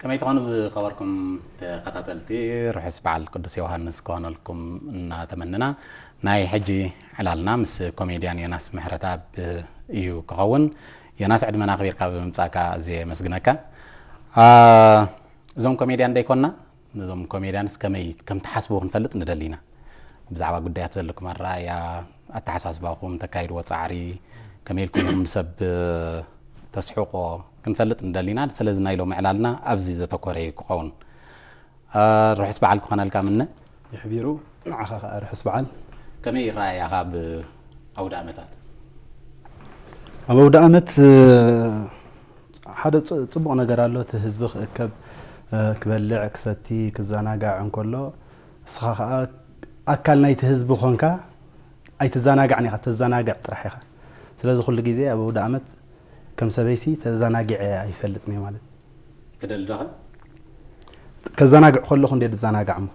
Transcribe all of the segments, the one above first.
ከመይ ትኾኑ ዝኸበርኩም ተኸታተልቲ? ርሑስ በዓል ቅዱስ ዮሃንስ ክኾነልኩም እናተመንና፣ ናይ ሕጂ ዕላልና ምስ ኮሜድያን ዮናስ ምሕረተኣብ እዩ ክኸውን። ዮናስ፣ ዕድመና ኣኽቢርካ ብምምጻእካ ኣዝየ የመስግነካ። አ፣ እዞም ኮሜድያን ደይኮንና፣ እዞም ኮሜድያንስ ከመይ ከም ትሓስቡ ክንፈልጥ ንደሊ ኢና። ብዛዕባ ጉዳያት ዘለኩም ኣረኣእያ፣ ኣተሓሳስባኹም፣ ተካይድዎ ጻዕሪ፣ ከመይ ኢልኩም ኢኹም ንሰብ ተስሕቆ ክንፈልጥ ንደሊ ኢና። ስለዚ ናይ ሎሚ ዕላልና ኣብዚ ዘተኮረ እዩ ክኸውን። አ፣ ርሑስ በዓል ክኾነልካ ምነ። ይሕቢሩ፣ ንዓኻ ኸኣ ርሑስ በዓል። ከመይ ይረኣያኻ ኣብ ኣውደ ኣመታት? ኣብ ኣውደ ኣመት፣ እ፣ ሓደ ጽ-፣ ጽቡቕ ነገር ኣሎ። እቲ ህዝቢ ክእከብ፣ እ፣ ክበልዕ፣ ክሰቲ፣ ክዘናጋዕ እንከሎ፣ እስኻ ኸኣ ኣካል ናይቲ ህዝቢ ኮንካ ኣይትዘናጋዕን ኢኻ፣ ተዘናግዕ ጥራሕ ኢኻ። ስለዚ ኩሉ ግዜ ኣብ ኣውደ ኣመት ከም ሰበይሲ ተዘናጊዐ ኣይፈልጥን እየ ማለት። ትደሊ ዶ ኸ? ከዘናግዕ ከለኹ እንድየ ዝዘናጋዕ እሞ።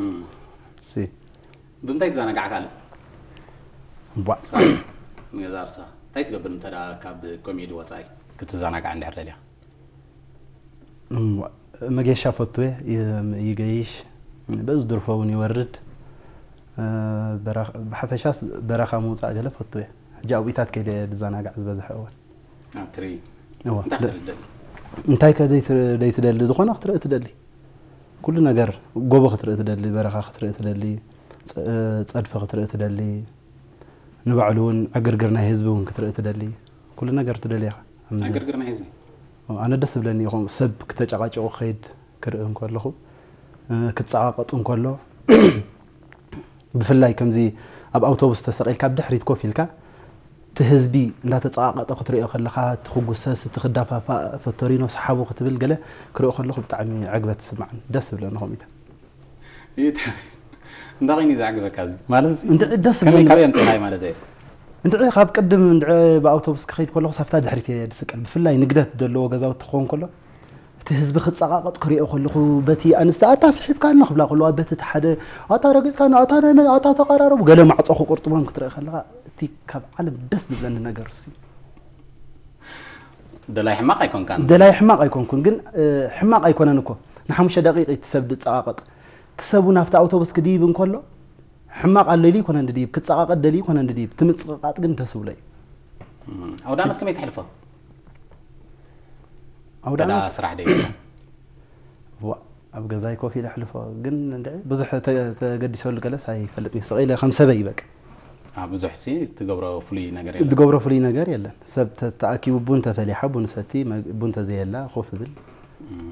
እም። ሲ። ብምንታይ ትዘናጋዕ ካልእ? እምቧ። ንስኻ ንገዛ ርእስኻ እንታይ ትገብር እንተ ደኣ ካብ ኮሜዲ ወጻኢ ክትዘናጋዕ እንድሕር ደሊኻ? እም፣ መገሻ ፈቱ እየ፣ ይ-፣ ይገይሽ፣ በዚ ድርፎ እውን ይወርድ። እ፣ በረኻ፣ ብሓፈሻስ በረኻ ምውጻእ ገለ ፈቱ እየ። ሕጂ ኣብኡታት ከይደ እየ ዝዘናጋዕ ዝበዝሐ እዋን። ኣብ ትርኢ። እዋ። እንታይ ደ-፣ ክትርኢ ትደሊ? እንታይ ከ ደይት-፣ ደይትደሊ? ዝኾነ ክትርኢ ትደሊ። ኩሉ ነገር፣ ጎቦ ክትርኢ ትደሊ፣ በረኻ ክትርኢ ትደሊ፣ ጸ-፣ ጸድፊ ክትርኢ ትደሊ፣ ንባዕሉ እውን ዕግርግር ናይ ህዝቢ እውን ክትርኢ ትደሊ። ኩሉ ነገር ትደሊ ኢኻ። ከምዚ ዕግርግር ናይ ህዝቢ? ኣነ ደስ ዝብለኒ እዩ፣ ከምኡ ሰብ ክተጨቃጨቁ ክኸይድ ክርኢ እንከለኹ፣ እ፣ ክጸቃቀጥ እንከሎ፣ ብፍላይ ከምዚ ኣብ ኣውቶቡስ ተሰቒልካ ኣብ ድሕሪት ኮፍ ኢልካ፣ እቲ ህዝቢ እንዳተጸቃቀጠ ክትርእዮ ከለኻ፣ እቲ ክጉሰስ፣ እቲ ክዳፋፋእ፣ ፈቶሪኖ ሰሓቡ ክትብል ገለ ክርእዮ ከለኹ ብጣዕሚ ዕግበት ይስምዓኒ። ደስ ዝብለኒ ከምኡታት። ይታ-፣ እንታይ ኮይኑ እዩ ዘዕግበካ እዚ? ማለት እዚ እንድዒ ደስ ከመይ፣ ዝብለኒ ካበይ ኣምጺእናዮ ማለት እዩ? እንድዒ ካብ ቅድም እንድዒ ብኣውቶቡስ ክኸይድ ከለኹ ሳፍታ ድሕሪት እየ ዝስቀል። ብፍላይ ንግደት ዘለዎ ገዛውቲ ክኸውን ከሎ፣ እቲ ህዝቢ ክጸቃቀጥ ክሪኦ ከለኹ፣ በቲ ኣንስቲ "ኣታ ስሒብካና" ክብላ ከለዋ፣ በቲ እቲ ሓደ "ኣታ ረጊጽካና፣ ኣታ ናይ መን፣ ኣታ ተቀራረቡ" ገለ ማዕጾ ክቁርጥቦም ክትርኢ ከለኻ፣ እቲ ካብ ዓለም ደስ ዝብለኒ ነገር እሱ እዩ። ደላይ ሕማቕ ኣይኮንካን። ደላይ ሕማቕ ኣይኮንኩን፣ ግን፣ እ፣ ሕማቕ ኣይኮነን እኮ። ንሓሙሽተ ደቂቕ እቲ ሰብ ዝጸቓቐጥ። እቲ ሰብ እውን ኣብቲ ኣውቶቡስ ክድይብ እንከሎ፣ ሕማቕ ኣሎ ኢሉ ይኮነን ድድይብ፣ ክጸቓቐጥ ደልዩ ይኮነን ድድይብ። እቲ ምጽቕቓጥ ግን ደስ ይብሎ እዩ። እም፣ ኣውደ ዓመት ከመይ ተሕልፎ? ኣውደ ተዳ ዓመት ስራሕ ደይ ዋ፣ ኣብ ገዛይ ኮፍ ኢለ ኣሕልፎ። ግን እንድዒ ብዙሕ ተ-፣ ተገዲሰሉ ገለስ ኣይፈልጥን። ስቕ ኢለ ከም ሰበይ በቃ። ኣብ ብዙሕ ሲ ትገብሮ ፍሉይ ነገር የለን? ዝገብሮ ፍሉይ ነገር የለን። ሰብ ተ-፣ ተኣኪቡ ቡን ተፈሊሓ፣ ቡን ሰቲ፣ መ-፣ ቡን ተዘየላ ኮፍ እብል። እም።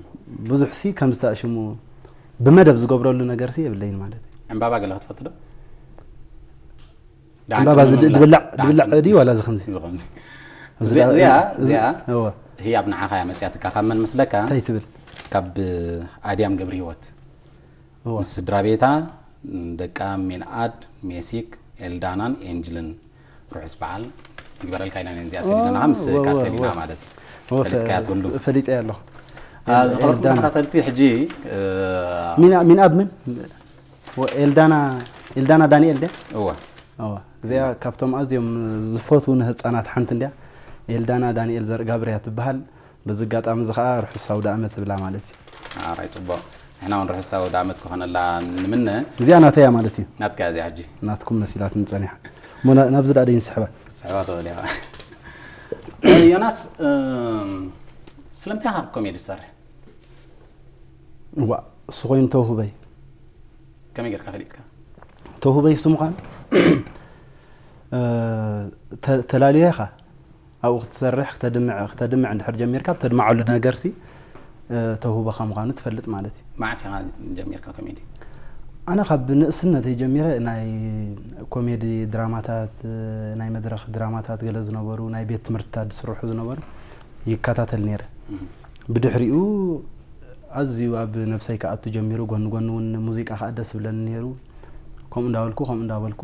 ብዙሕ ሲ ከም ዝተኣሽሙ ብመደብ ዝገብረሉ ነገር ሲ የብለይን ማለት እዩ። ዕምባባ ገለ ክትፈቱ ዶ? ደሓን ዕምባባ ቅድሚ እዚ ምምላስ፣ ድብላዕ፣ ደሓን ድብላዕ ቅድሚ ድዩ ዋላ እዚ ከምዚ? እዚ ከምዚ። እዚ እዚኣ፣ ዳ-፣ እዚ፣ እዚኣ እዋ። ህያብ ንዓኻ እያ መጽያትካ። ካብ መን መስለካ? እንታይ ትብል? ካብ ኣድያም ገብረ ህይወት። እዋ። ምስ ስድራ ቤታ፣ ደቃ ሚንኣድ፣ ሜሲክ፣ ኤልዳናን ኤንጅልን ርሑስ በዓል ይግበረልካ ኢልና ነዚኣ ሰዲድና ኦ፣ ምስ እዋ፣ እዋ፣ ካርተሊና እዋ። ማለት እዩ። እዋ፣ ፈ-፣ ፈሊጥካያ ትብሉ? ፈሊጠያ ኣለኹ። አ፣ ኤል-፣ ዝኸበርኩም ኤልዳና። ተኸታተልቲ፣ ሕጂ፣ እ፣ ሚና-፣ ሚንኣድ ምን? ወ-፣ ኤልዳና፣ ኤልዳና ዳንኤል ድያ? እወ። እወ። እዚኣ ካብቶም ኣዝዮም ዝፈትዉ ንህፃናት ሓንቲ እንድያ። ኤልዳና ዳንኤል ዘርእጋብር እያ ትበሃል። በዚ ኣጋጣሚ እዚ ኸዓ ርሑስ ኣውደ ኣመት እብላ ማለት እዩ። ኣራይ፣ ጽቡቕ። ንሕና እውን ርሑስ ኣውደ ኣመት ክኾነላ ንምነ። እዚኣ ናተይ እያ ማለት እዩ። ናትካ እዚኣ ሕጂ። ናትኩም መሲላትኒ ጸኒሓ። እሞ ና-፣ ናብዚ ደኣ ደይንስሕባ። ስሕባ ትኽእል ኢኻ። ዮናስ፣ እም፣ ስለምንታይ ካብ ኮሜዲ ትሰርሕ? እዋእ፣ እሱ ኮይኑ ተውህበይ። ከመይ ጌርካ ፈሊጥካ? ተውህበይ እሱ ምዃኑ፣ እ፣ ተ-፣ ተላልዮ ኢኻ። ኣብኡ ክትሰርሕ፣ ክተድምዕ፣ ክተድምዕ እንድሕር ጀሚርካ፣ ኣብ ተድምዓሉ ነገርሲ፣ እ፣ ተውህቦኻ ምዃኑ ትፈልጥ ማለት እዩ። መዓስ ኢኻ ጀሚርካ ኮሜዲ? ኣነ ካብ ንእስነተይ ጀሚረ ናይ ኮሜዲ ድራማታት፣ እ፣ ናይ መድረኽ ድራማታት ገለ ዝነበሩ፣ ናይ ቤት ትምህርትታት ዝስርሑ ዝነበሩ ይከታተል ነይረ። እም። ብድሕሪኡ ኣዝዩ ኣብ ነብሰይ ክኣቱ ጀሚሩ፣ ጎኒ ጎኒ እውን ሙዚቃ ከዓ ደስ ዝብለኒ ነይሩ። ከምኡ እንዳበልኩ፣ ከምኡ እንዳበልኩ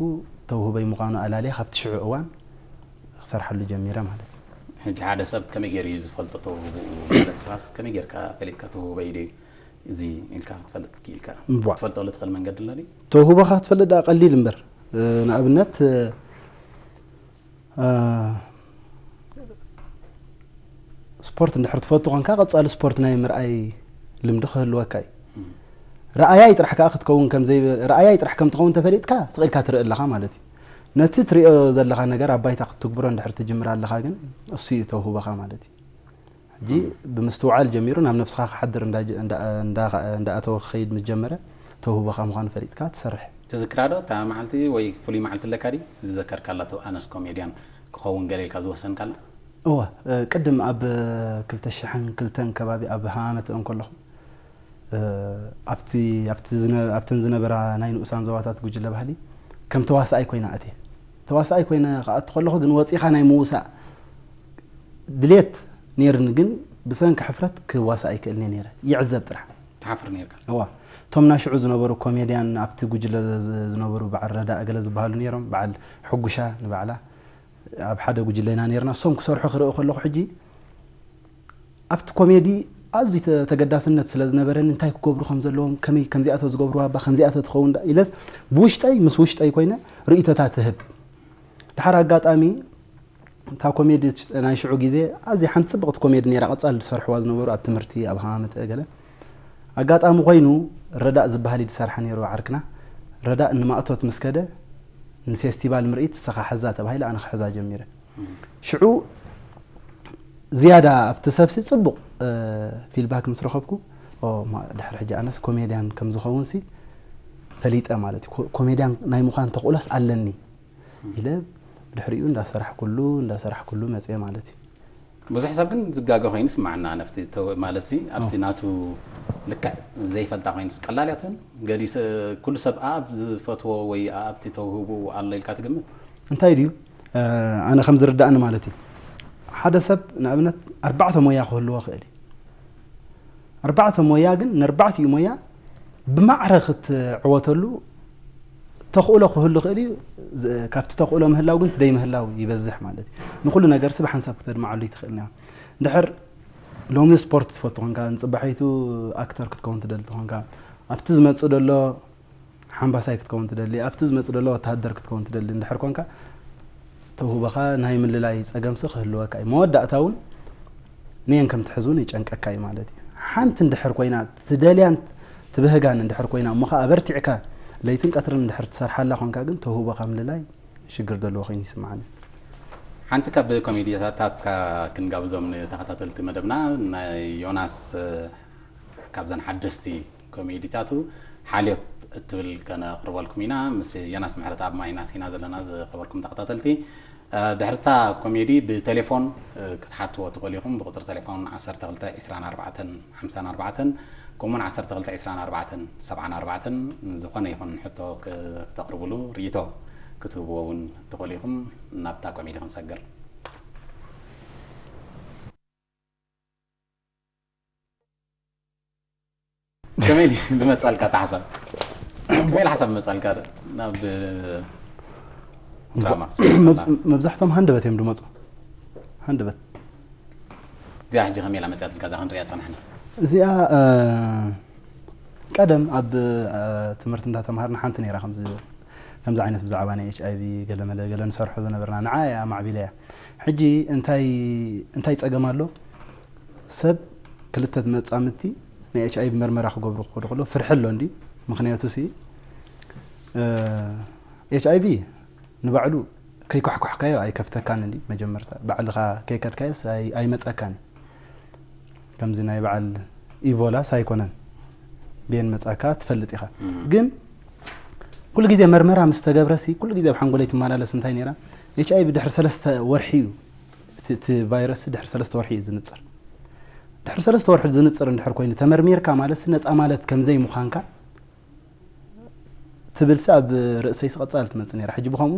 ተውህበይ ምዃኑ ኣላልየ ካብቲ ሽዑ እዋን ክሰርሓሉ ጀሚረ ማለት እዩ። ሕጂ ሓደ ሰብ ከመይ ገይሩ እዩ ዝፈልጦ ተውህብኡ? ማለት ንስኻስ ከመይ ጌርካ ፈሊጥካ ተውህበይ ድዩ እዚ ኢልካ ክትፈልጥ ክኢልካ? እምቧ። ክትፈልጠሉ ትኽእል መንገዲ ኣሎ ድዩ? ተውህቦኻ ክትፈልጥ ደኣ ቀሊል እምበር፣ እ፣ ንኣብነት፣ እ፣ ስፖርት እንድሕር ትፈቱ ኾንካ፣ ቀጻሊ ስፖርት ናይ ምርኣይ ልምዲ ክህልወካ እዩ። ረኣያይ ጥራሕ ከኣ ክትከውን ከም ዘይ-፣ ረኣያይ ጥራሕ ከም ትኸውን ተፈሊጥካ፣ ስቕ ኢልካ ትርኢ ኣለኻ ማለት እዩ። ነቲ ትሪኦ ዘለኻ ነገር ኣብ ባይታ ክትትግብሮ እንድሕር ትጅምር ኣለኻ ግን፣ እሱ እዩ ተውህቦኻ ማለት እዩ። ሕጂ ብምስትውዓል ጀሚሩ ናብ ነብስኻ ክሓድር እንዳ-፣ እንዳ-፣ እንዳ-፣ እንዳኣተወ ክኸይድ ምስ ጀመረ፣ ተውህቦኻ ምዃኑ ፈሊጥካ ትሰርሕ። ትዝክራ ዶ እታ መዓልቲ ወይ ፍሉይ መዓልቲ ኣለካ ድዩ? ዝዘከርካላ፣ ኣነስ ኮሜድያን ክኸውን ገለ ኢልካ ዝወሰንካላ? እወ፣ እ፣ ቅድም ኣብ ክልተ ሽሕን ክልተን ከባቢ ኣብ ሃማመተ እንከለኹ፣ እ፣ ኣብቲ፣ ኣብቲ ዝነ-፣ ኣብተን ዝነበራ ናይ ንኡሳን ዞባታት ጉጅለ ባህሊ ከም ተዋሳኣይ ኮይና ኣትየ። ተዋሳኣይ ኮይነ ክኣቱ ከለኹ ግን ወጺኻ ናይ ምውሳእ ድሌት ነይርኒ፣ ግን ብሰንኪ ሕፍረት ክዋሳእ ኣይክእልን እየ ነይረ። ይዕዘብ ጥራሕ። ትሓፍር ነይርካ? እዋ። እቶም ናይ ሽዑ ዝነበሩ ኮሜድያን ኣብቲ ጉጅለ ዝ-፣ ዝነበሩ በዓል ረዳእ ገለ ዝበሃሉ ነይሮም። በዓል ሕጉሻ ንባዕላ ኣብ ሓደ ጉጅለ ኢና ነይርና። እሶም ክሰርሑ ክርኢ ከለኹ ሕጂ ኣብቲ ኮሜዲ ኣዝዩ ተ-፣ ተገዳስነት ስለ ዝነበረኒ እንታይ ክገብሩ ከም ዘለዎም፣ ከመይ ከምዚኣ ተዝገብርዋ እባ፣ ከምዚኣ ተትኸውን ዳ ኢለስ ብውሽጠይ፣ ምስ ውሽጠይ ኮይነ ርእይቶታት እህብ። ድሓር ኣጋጣሚ እታ ኮሜዲ ናይ ሽዑ ግዜ ኣዝያ ሓንቲ ጽብቕቲ ኮሜዲ ነይራ። ቀጻሊ ዝሰርሕዋ ዝነበሩ ኣብ ትምህርቲ፣ ኣብ ሃማመተ ገለ። ኣጋጣሚ ኮይኑ ረዳእ ዝበሃል እዩ ዝሰርሓ ነይሩ ዓርክና። ረዳእ ንማእቶት ምስ ከደ ንፌስቲቫል ምርኢት ንስኻ ሕዛ ተባሂለ፣ ኣነ ክሕዛ ጀሚረ። ሽዑ ዝያዳ ኣብቲ ሰብሲ ጽቡቕ፣ እ፣ ፊድባክ ምስ ረኸብኩ፣ ኦ፣ ማ-፣ ድሕሪ ሕጂ ኣነስ ኮሜድያን ከም ዝኸውን ሲ ፈሊጠ ማለት እዩ። ኮ-፣ ኮሜድያን ናይ ምዃን ተኽእሎስ ኣለኒ ኢለ ብድሕሪኡ እንዳሰራሕኩሉ፣ እንዳሰራሕኩሉ መጽየ ማለት እዩ። ብዙሕ ሰብ ግን ዝጋገ ኮይኑ ይስምዓና፣ ነፍቲ ተው-፣ ማለት ሲ ኣብቲ ኦ። ናቱ ልክዕ ዘይፈልጣ ኮይኑ ሲ ቀላል እያ ትኸውን። ገሊኡ ሰ-፣ ኩሉ ሰብ ኣብ ዝፈትዎ ወይ ኣብቲ ተውህቡ ኣሎ ኢልካ ትግምት? እንታይ ድዩ? እ፣ ኣነ ከም ዝርዳእኒ ማለት እዩ። ሓደ ሰብ ንኣብነት ኣርባዕተ ሞያ ክህልዎ ክእል እዩ። ኣርባዕተ ሞያ ግን ንኣርባዕቲኡ ሞያ ብማዕረ ክትዕወተሉ ተኽእሎ ክህሉ ክእል እዩ። ዝ-፣ ካብቲ ተኽእሎ ምህላው ግን እቲ ደይ ምህላው ይበዝሕ ማለት እዩ። ንኹሉ ነገር ሲ ብሓንሳብ ክተድምዓሉ ይትኽእል ኢና። እንድሕር ሎሚ ስፖርት ትፈቱ ኾንካ፣ ንጽባሒቱ ኣክተር ክትከውን ትደሊ ተኾንካ፣ ኣብቲ ዝመጽእ ዘሎ ሓምባሳይ ክትከውን ትደሊ፣ ኣብቲ ዝመጽእ ዘሎ ወተሃደር ክትከውን ትደሊ እንድሕር ኮንካ፣ ተውህቦኻ ናይ ምልላይ ጸገምሲ ክህልወካ እዩ። መወዳእታ እውን ንየን ከም ትሕዝ እውን ይጨንቀካ እዩ ማለት እዩ። ሓንቲ እንድሕር ኮይና፣ ትደልያን ትብህጋን እንድሕር ኮይና፣ እሞ ኸኣ ኣበርቲዕካ ለይትን ቀትርን እንድሕር ትሰርሓላ ኮንካ ግን፣ ተውህቦኻ ምልላይ ሽግር ዘለዎ ኮይኑ ይስምዓኒ። ሓንቲ ካብ ኮሜዲታትካ ክንጋብዞም ንተኸታተልቲ መደብና፣ ናይ ዮናስ፣ እ፣ ካብዘን ሓደስቲ ኮሜዲታቱ ሓልዮት እትብል ከነቕርበልኩም ኢና። ምስ ዮናስ ምሕረተኣብ ማይናስ ኢና ዘለና፣ ዝኸበርኩም ተኸታተልቲ። እ፣ ድሕርታ ኮሜዲ ብቴሌፎን፣ እ፣ ክትሓትዎ ትኽእሉ ኢኹም። ብቁጽሪ ቴሌፎን ዓሰርተ ክልተ ዕስራን ኣርባዕተን ሓምሳን ኣርባዕተን፣ ከምኡውን ዓሰርተ ክልተ ዕስራን ኣርባዕተን ሰብዓን ኣርባዕተን፣ ዝኾነ ይኹን ሕቶ ክ-፣ ክተቕርብሉ፣ ርእይቶ ክትህብዎ እውን ትኽእሉ ኢኹም። ናብታ ኮሜዲ ክንሰግር። ከመይ ድዩ ዝመጻልካ እቲ ሓሳብ? ከመይ ኢሉ ሓሳብ ዝመጻልካ ናብ ድራማ ክትስራሕ ከለኻ? መብዝ-፣ መብዛሕትኦም ሃንደበት እዮም ዝመጹ። ሃንደበት። እዚኣ ሕጂ ከመይ ኢላ መጺኣትልካ እዛ ክንሪኣ ዝጸናሕና? እዚኣ፣ እ፣ ቀደም ኣብ፣ እ፣ ትምህርቲ እንዳተምሃርና ሓንቲ ነይራ ከምዚ፣ ከምዚ ዓይነት ብዛዕባ ናይ ኤች ኣይ ቪ ገለ መለ ገለ ንሰርሖ ዝነበርና ንዓ እያ ኣማዕቢለያ። ሕጂ እንታይ፣ እንታይ ጸገም ኣሎ? ሰብ ክልተ መጻምድቲ ናይ ኤች ኣይ ቪ መርመራ ክገብሩ ክኸዱ ከለዉ ፍርሒ ኣሎ እንድዩ። ምኽንያቱ ሲ፣ እ፣ ኤች ኣይ ቪ ንባዕሉ ከይኳሕኳሕካዮ ኣይከፍተካን እንድዩ። መጀመርታ ባዕልኻ ከይከድካዮስ ኣይ-፣ ኣይመጸካን እዩ። ከምዚ ናይ በዓል ኢቮላስ ኣይኮነን። ቤን መጻካ ትፈልጥ ኢኻ። እም። ግን ኩሉ ግዜ መርመራ ምስ ተገብረሲ፣ ኩሉ ግዜ ኣብ ሓንጎለይ ትመላለስ እንታይ ነይራ? ኤች ኣይ ቪ ድሕሪ ሰለስተ ወርሒ እዩ። እቲ፣ እቲ ቫይረስ ድሕሪ ሰለስተ ወርሒ እዩ ዝንጽር። ድሕሪ ሰለስተ ወርሒ ዝንጽር እንድሕር ኮይኑ ተመርሚርካ ማለትሲ ነጻ ማለት ከም ዘይምዃንካ ትብልሲ ኣብ ርእሰይሲ ቀጻሊ ትመጽእ ነይራ። ሕጂ ብኸምኡ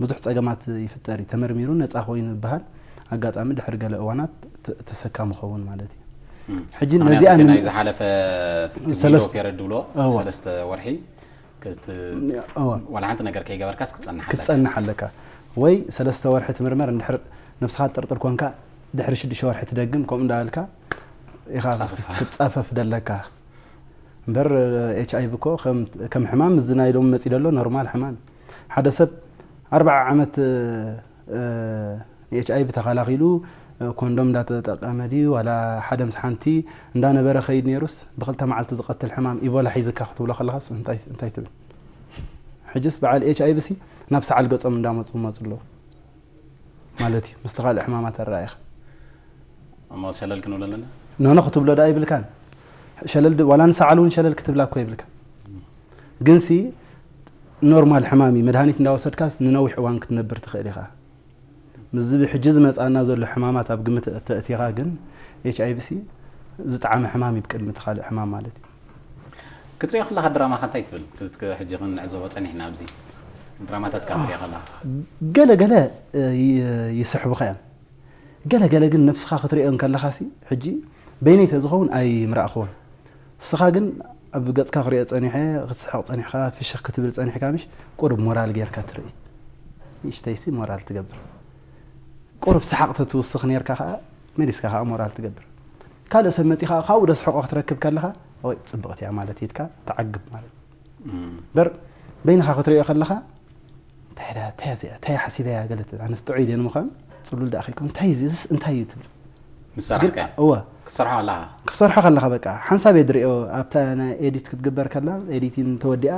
ብዙሕ ጸገማት ይፍጠር እዩ። ተመርሚሩ ነጻ ኮይኑ ይበሃል። ኣጋጣሚ ድሕሪ ገለ እዋናት ተ-፣ ተሰካሚ ኸውን ማለት እዩ። እም። ሕጂ ምኽንያቱ ነዚኣ እቲ ን-፣ ናይ ዝሓለፈ እቲ ሰለስተ ዊንዶው ፔሪድ ዝብሎ እዋ። ሰለስተ ወርሒ ክት-፣ እዋ። ዋላ ሓንቲ ነገር ከይገበርካስ ክትጸንሕ ኣለካ። ክትጸንሕ ኣለካ። ወይ ሰለስተ ወርሒ ትምርመር፣ እንድሕር ነብስኻ ትጥርጥር ኮንካ፣ ድሕሪ ሽዱሽተ ወርሒ ትደግም፣ ከምኡ እንዳበልካ ኢኻ ክትጻፈፍ። ክትጻፈፍ ደለካ። እምበር፣ ኤች ኣይ ቪ እኮ ከም፣ ከም ሕማም እዚ ናይ ሎሚ መጺእ ደሎ ኖርማል ሕማም። ሓደ ሰብ ኣርብዓ ዓመት፣ እ፣ ን ኤች ኣይ ቪ ተኸላኺሉ፣ ኮንዶም እንዳተጠቀመ ድዩ ዋላ ሓደ ምስ ሓንቲ እንዳነበረ ኸይድ ነይሩስ ብክልተ መዓልቲ ዝቐትል ሕማም ኢቦላ ሒዝካ ክትብሎ ከለኻስ እንታይ እንታይ ትብል? ሕጅስ በዓል ኤች ኣይ ቪ ሲ ናብ ሰዓል ገጾም እንዳመጹ መጹ ኣለዉ ማለት እዩ። ምስቲ ካልእ ሕማማት ኣረኣኢኻ እሞ ሸለል ክንብል ኣለና። ኖኖ ክትብሎ ደኣ ይብልካን። ሸለል ድ- ዋላ ንሰዓል እውን ሸለል ክትብላ እኮ ይብልካ። ግንሲ ኖርማል ሕማም እዩ። መድሃኒት እንዳወሰድካስ ንነዊሕ እዋን ክትነብር ትኽእል ኢኻ። ምስዚ ሕጂ ዝመጻና ዘሎ ሕማማት ኣብ ግምት ተእቲኻ ግን ኤች ኣይ ቪ ሲ ዝጠዓመ ሕማም እዩ ብቅድሚ እቲ ካልእ ሕማም ማለት እዩ። ክትሪኦ ከለኻ ድራማኻ እንታይ ትብል? ክዝትክ ሕጂ ክንዕዘቦ ጸኒሕና ኣብዚ ድራማታት ካብ ትሪኦ ከለኻ ገለ ገለ እ፣ ይ- ይስሕቡኻ እዮም። ገለ ገለ ግን ነብስኻ ክትሪኦ እንከለኻሲ ሕጂ በይነይ ተዝኸውን ኣይምረእኽዎን። እስኻ ግን ኣብ ገጽካ ክሪኦ ጸኒሐ ክትስሕቕ ጸኒሕካ ፍሽኽ ክትብል ጸኒሕካ ምሽ ቁሩብ ሞራል ጌርካ ትርኢ። ንእሽተይሲ ሞራል ትገብር። ቁሩብ ሰሓቕ ተትውስኽ ኔርካ ከኣ መሊስካ ከኣ ሞራል ትገብር። ካልእ ሰብ መጺኻ ካብኡ ደስሕቆ ክትረክብ ከለኻ ወይ ጽብቕቲ እያ ማለት ኢድካ ትዓግብ ማለት እዩ። በር በይንኻ ክትሪኦ ከለኻ እንታይ ዳ እንታይ እዚኣ እንታይ ሓሲበያ ገለ ትብል ኣነስ ጥዑይ ድየ ንምዃን ጽሉል ደኣ ከይኮን እንታይ እዚ እዚስ እንታይ እዩ ትብል ምስ ሰራሕካ እወ ክትሰርሖ ኣለኻ ክሰርሖ ከለኻ በቃ ሓንሳብ እየ ድሪኦ ኣብታ ናይ ኤዲት ክትግበር ከላ ኤዲቲን ተወዲኣ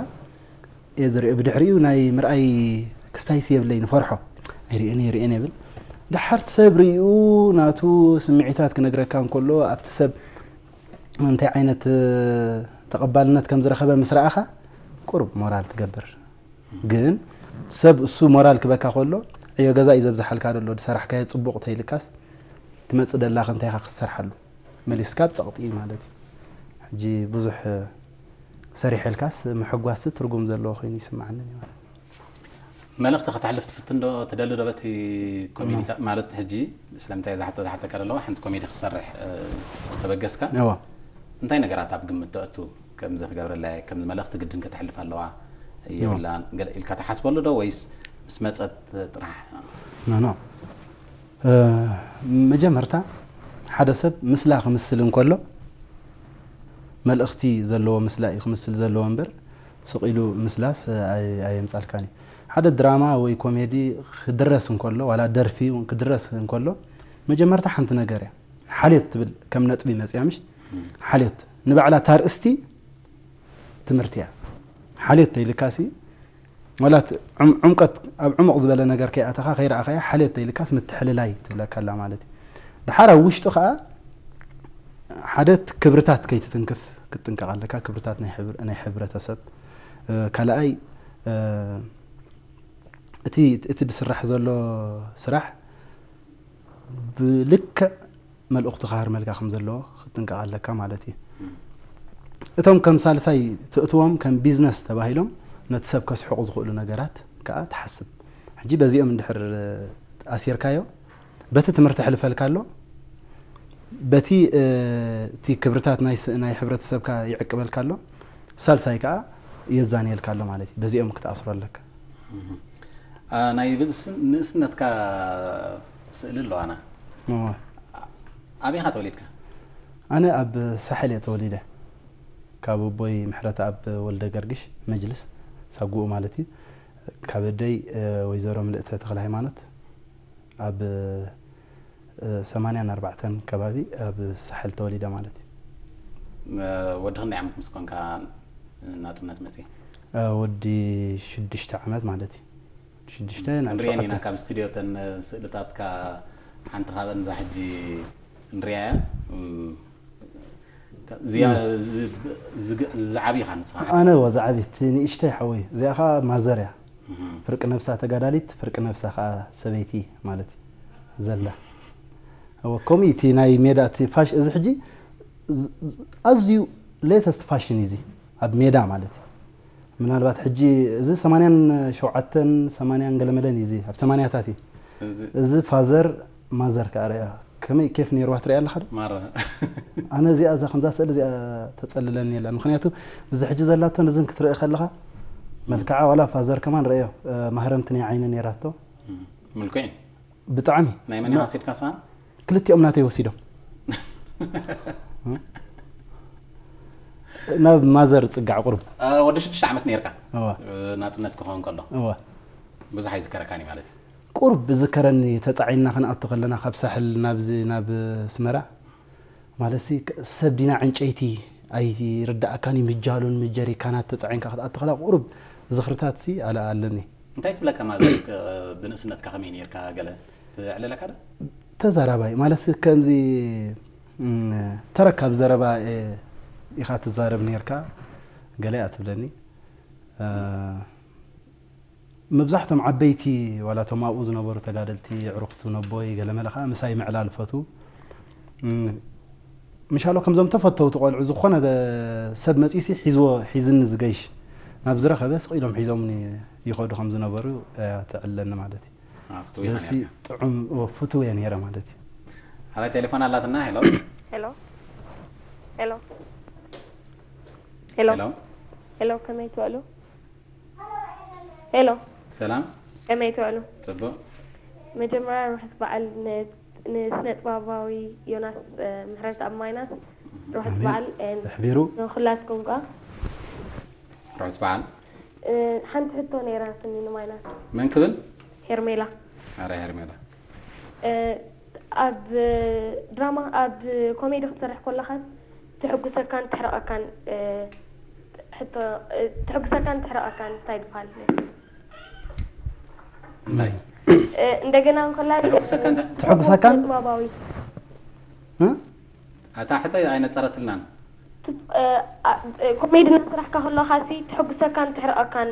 እየ ዝሪኦ ብድሕሪኡ ናይ ምርኣይ ክስታይሲ የብለይ ንፈርሖ ኣይሪእን ይሪእን የብል ድሓር ሰብ ሪኡ ናቱ ስምዒታት ክነግረካ እንከሎ ኣብቲ ሰብ እንታይ ዓይነት ተቐባልነት ከም ዝረኸበ ምስ ረኣኻ ቁሩብ ሞራል ትገብር ግን ሰብ እሱ ሞራል ክበካ ከሎ ዕዮ ገዛ እዩ ዘብዝሓልካ ደሎ ዝሰራሕካዮ ፅቡቕ ተይልካስ ትመፅእ ደላኸ እንታይ ኢኻ ክትሰርሓሉ መሊስካ ብ ፀቕጢ እዩ ማለት እዩ ሕጂ ብዙሕ ሰሪሐልካስ ምሕጓስ ትርጉም ዘለዎ ኮይኑ ይስምዓኒ ማለት መልእኽቲ ከተሕልፍ ትፍትን ዶ ትደሊ ዶ በቲ ኮሜዲታት ማለት ሕጂ ስለምንታይ እዛ ሕቶ ዝሓተካ ዘለዋ ሓንቲ ኮሜዲ ክሰርሕ ዝተበገስካ እዋ እንታይ ነገራት ኣብ ግምት ተእቱ ከምዚ ክገብረላ ከምዚ መልእኽቲ ግድን ከተሕልፍ ኣለዋ የብላን ገለ ኢልካ ትሓስበሉ ዶ ወይስ ምስ መፀት ጥራሕ ኖ ኖ መጀመርታ ሓደ ሰብ ምስላ ክምስል እንከሎ መልእኽቲ ዘለዎ ምስላ እዩ ክምስል ዘለዎ እምበር ስቕ ኢሉ ምስላስ ኣየምፃልካን እዩ ሓደ ድራማ ወይ ኮሜዲ ክድረስ እንከሎ ዋላ ደርፊ ክድረስ እንከሎ መጀመርታ ሓንቲ ነገር እያ ሓልዮት ትብል ከም ነጥቢ መፅያ ምሽ ሓልዮት ንባዕላ ታርእስቲ ትምህርቲ እያ ሓልዮት ተይልካሲ ዋላት ዕምቀት ኣብ ዕሙቕ ዝበለ ነገር ከይኣተኻ ከይረኣኻያ ሓልዮት ተይልካስ ምትሕልላይ ትብለካ ኣላ ማለት እዩ ድሓር ኣብ ውሽጡ ከዓ ሓደት ክብርታት ከይትትንክፍ ክትጥንቀቕ ኣለካ ክብርታት ናይ ሕብረተሰብ ካልኣይ እቲ እቲ ዝስራሕ ዘሎ ስራሕ ብልክዕ መልእኽቱ ክሃርመልካ ከም ዘለዎ ክትጥንቀቕ ኣለካ ማለት እዩ። እቶም ከም ሳልሳይ ትእትዎም ከም ቢዝነስ ተባሂሎም ነቲ ሰብ ከስሕቑ ዝኽእሉ ነገራት ከዓ ትሓስብ። ሕጂ በዚኦም እንድሕር ኣሲርካዮ በቲ ትምህርቲ ሕልፈልካ ኣሎ፣ በቲ እቲ ክብርታት ናይ ሕብረተሰብካ ይዕቅበልካ ኣሎ፣ ሳልሳይ ከዓ የዛንየልካ ኣሎ ማለት እዩ። በዚኦም ክትኣስሮ ኣለካ። ናይ ንእስነትካ ስእሊ ኣለዋና ኣበይኻ ተወሊድካ? ኣነ ኣብ ሳሕል እየ ተወሊደ። ካብ ኣቦይ ምሕረተኣብ ወልደገርግሽ መጅልስ ሳጉኡ ማለት እዩ። ካብ ኣደይ ወይዘሮ ምልእተ ተኽለሃይማኖት ኣብ ሰማንያን ኣርባዕተን ከባቢ ኣብ ሳሕል ተወሊደ ማለት እዩ። ወዲ ክንደይ ዓመት ምስ ኮንካ ናፅነት መፅእ? ወዲ ሽዱሽተ ዓመት ማለት እዩ። ሽዱሽተ ናብ ክንሪአን ኢና ሸውዓተ። ካብ ስቱድዮ ተን ስእልታትካ ሓንቲ ካብን እዛ ሕጂ ንሪኣያ እዚኣ ዝዓብኻ ንስኻ ኣነ ወ ዝዓቢ እቲ ንእሽተይ ሓወይ እዚኣ ከዓ ማዘር እያ ፍርቂ ነብሳ ተጋዳሊት ፍርቂ ነብሳ ከዓ ሰበይቲ ማለት እዩ ዘላ እወ ከምኡ እቲ ናይ ሜዳ እቲ ፋሽ እዚ ሕጂ ኣዝዩ ሌተስት ፋሽን እዩ እዚ ኣብ ሜዳ ማለት እዩ ምናልባት ሕጂ እዚ ሰማንያን ሸውዓተን ሰማንያን ገለመለን እዩ እዚ ኣብ ሰማንያታት እዩ እዚ ፋዘር ማዘር ከዓ ርያ ከመይ ኬፍ ነይርዋ ትሪኣ ኣለኻ ዶ ማራ ኣነ እዚኣ እዛ ከምዛ ስእሊ እዚኣ ተፀልለኒ የላ ምክንያቱ እዚ ሕጂ ዘላቶ ነዝን ክትርኢ ከለኻ መልክዓ ዋላ ፋዘር ከማን ረእዮ ማህረምቲ ናይ ዓይኒ ነይራቶ ምልኩዕ እዩ ብጣዕሚ ናይ መን ኢኻ ወሲድካ ስኻ ክልቲኦም ናተይ ወሲዶም ናብ ማዘር ፅጋዕ ቁሩብ ወዲ ሽዱሽተ ዓመት ነርካ እዋ ናፅነት ክኸውን ከሎ እዋ ብዙሕ ኣይዝከረካን እዩ ማለት እዩ ቁሩብ ዝከረኒ ተጻዒንና ክንኣቱ ከለና ካብ ሳሕል ናብዚ ናብ ኣስመራ ማለትሲ ሰብ ዲና ዕንጨይቲ ኣይርዳእካን እዩ ምጃሉን ምጀሪካናት ተጻዒንካ ክትኣቱ ከላ ቁሩብ ዝኽርታት ሲ ኣለ ኣለኒ። እንታይ ትብለካ ማለት እዩ? ብንእስነትካ ከመይ ነርካ ገለ ትዕለለካ ዶ? ተዛራባይ ማለት ከምዚ ተረካብ ዘረባ ኢኻ ትዛረብ ነርካ ገለ እያ ትብለኒ። መብዛሕቶም ዓበይቲ ዋላ እቶም ኣብኡ ዝነበሩ ተጋደልቲ ዕሩኽቱ ነቦይ ገለመለ ከዓ ምሳይ ምዕላል ፈቱ። ምሻሎ ከምዞም ተፈተውቲ ቆልዑ ዝኾነ ሰብ መፂሲ ሒዝዎ ሒዝኒ ዝገይሽ ናብ ዝረኸበ ስቕ ኢሎም ሒዞምኒ ይኸዱ ከም ዝነበሩ እያ ትዕለኒ ማለት እዩ። ኣፍትው ኢኻ ስለዚ ነርካ። ጥዑም ፍትው እየ ነይረ ማለት እዩ። ኣረ ቴሌፎን ኣላትና። ሄሎ ሄሎ ሄሎ ሄሎ ሄሎ ሄሎ ከመይ ትውዕሉ? ሄሎ ሰላም ከመይ ትውዕሉ? ጽቡቅ መጀመርያ ርሑስ በዓል ን- ንስነ ጥበባዊ ዮናስ እ፣ ምሕረት ኣብ ማይናስ ርሑስ ኣሜን። በዓል ን- ኣሕቢሩ ንኩላትኩም ከኣ ርሑስ በዓል እ፣ ሓንቲ ሕቶ ነይራትኒ ንማይናስ መን ክብል ሄርሜላ ኣረ ሄርሜላ እ፣ ኣብ ድራማ ኣብ ኮሜዲ ክትሰርሕ ከለኻን ትሕጉሰካን ትሕርቐካን እ፣ ሕቶ እ፣ ትሕጉሰካን ትሕርቐካን እንታይ ይበሃል? እንታይ እ፣ እንደገና እንከላ ትሕጉሰካን እንታይ? ትሕጉሰካን? ጥበባዊ እ? ኣታ ሕቶ ኣይነጸረትልናን እ፣ እ፣ ኮሜዲ እናሰራሕካ ከለኻ ሲ ትሕጉሰካን ትሕርቐካን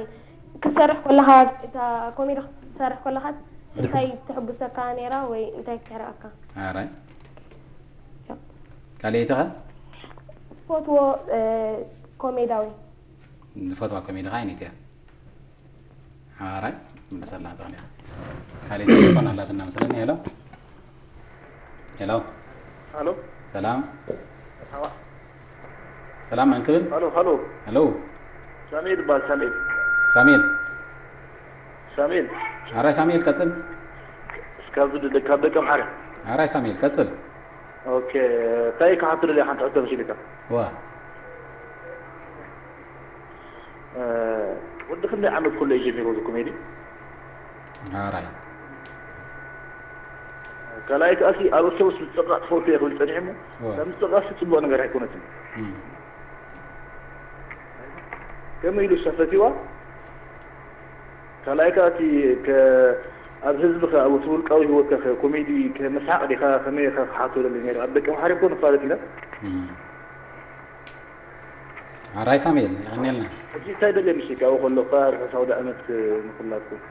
ክትሰርሕ ከለኻ እታ ኮሜዲ ክትሰርሕ ከለኻ እንታይ ትሕጉሰካ ነይራ ወይ እንታይ ትሕርቐካ? ኣረ ካልኣይትኸ ትፈትዎ እ፣ ኮሜዳዊ ዝፈትዋ ኮሜዲ ኸዓ ኣይነት እያ ኣራይ ምልሰላ ተኽእል እያ ካልኣይቲ ቴሌፎን ኣላትና መስለኒ ሄሎ ሄሎ ሄሎ ሰላም ሓዋ ሰላም መን ክብል ሄሎ ሄሎ ሄሎ ሳሙኤል ይባል ሳሙኤል ሳሙኤል ሳሙኤል ኣራይ ሳሙኤል ቀጽል እስካብ ካብ ደቀምሓረ ኣራይ ሳሙኤል ቀጽል ኦኬ እንታይ ክሓቱ ደልየ ሓንቲ ሕቶ መሲልካ ዋ ወዲ ክንደይ ዓመት ኮሌጅ ጀሚሩ እዚ ኮሜዲ ኣራይ ካልኣይ ከኣሲ ኣብ ሰብስ ምፅቕራቕ ትፈልጡ እየ ክብል ፀኒሐ እሞ ዋ ካብ ምፅቕራቕሲ ፅቡቕ ነገር ኣይኮነትን እም። ከመይ ኢሉ ሰፈቲዋ ካልኣይ ከኣ እቲ ከ- ኣብ ህዝቢ ከ ኣብ እቲ ውልቃዊ ህይወት ከ ኮሜዲ ከ መስሓቕ ዲኻ ከመይ ኢኻ ክሓቶ ደሊ ነይሩ ኣብ ደቂ ምሓሪ እኮ ንፋለጥ ኢና እም። ኣራይ ሳሙኤል የቐንየልና ሕጂ እንታይ ደለ ምሽ ካብኡ ከሎ ከ ርሑስ ኣውደ ኣመት ንኩላትኩም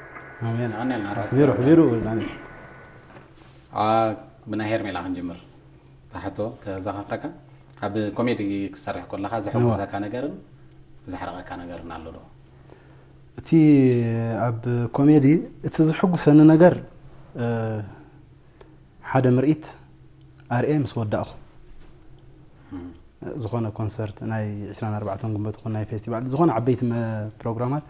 ኣሜን የቐንየልና ርሑስ ሕቢሩ ኣውደ ሕቢሩ ኣመት። አ፣ ብናይ ሄርሜላ ክንጅምር ታሕቶ ከዘኻኽረካ ኣብ ኮሜዲ ክሰርሕ ከለኻ ዘሐጉሰካ ነገርን ዘሕረቐካ ነገርን ኣሎ ዶ እቲ ኣብ ኮሜዲ እቲ ዝሕጉሰኒ ነገር እ፣ ሓደ ምርኢት ኣርኤ ምስ ወዳእኹ ዝኾነ ኮንሰርት ናይ ዕስራን ኣርባዕተን ግንቦት ይኹን ናይ ፌስቲቫል ዝኾነ ዓበይቲ መ- ፕሮግራማት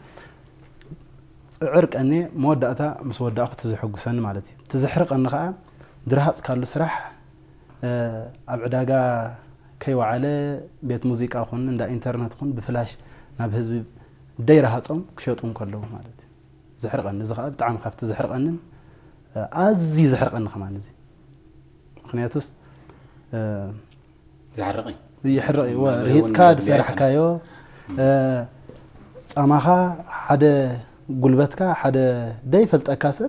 ፅዕር ቀኔ መወዳእታ ምስ ወዳእኹ እቲ ዝሕጉሰኒ ማለት እዩ። እቲ ዘሕርቐኒ ከዓ ድረሃፅካሉ ስራሕ እ፣ ኣብ ዕዳጋ ከይወዓለ ቤት ሙዚቃ ኹን እንዳ ኢንተርነት ኹን ብፍላሽ ናብ ህዝቢ ደይረሃፆም ክሸጡ እንከለዉ ማለት እዩ። ዘሕርቐኒ እዚ ከዓ ብጣዕሚ ካብቲ ዘሕርቐንን እ፣ ኣዝዩ ዘሕርቐኒ ከማን እዚ ምክንያቱስ እ፣ ዘሕርቕ እዩ ይሕርቕ እዩ መብርሂ እውን ርሂፅካ መድልያ ዝሰራሕካዮ እ፣ ፃማኻ ሓደ ጉልበትካ ሓደ ደይፈልጠካ ሰብ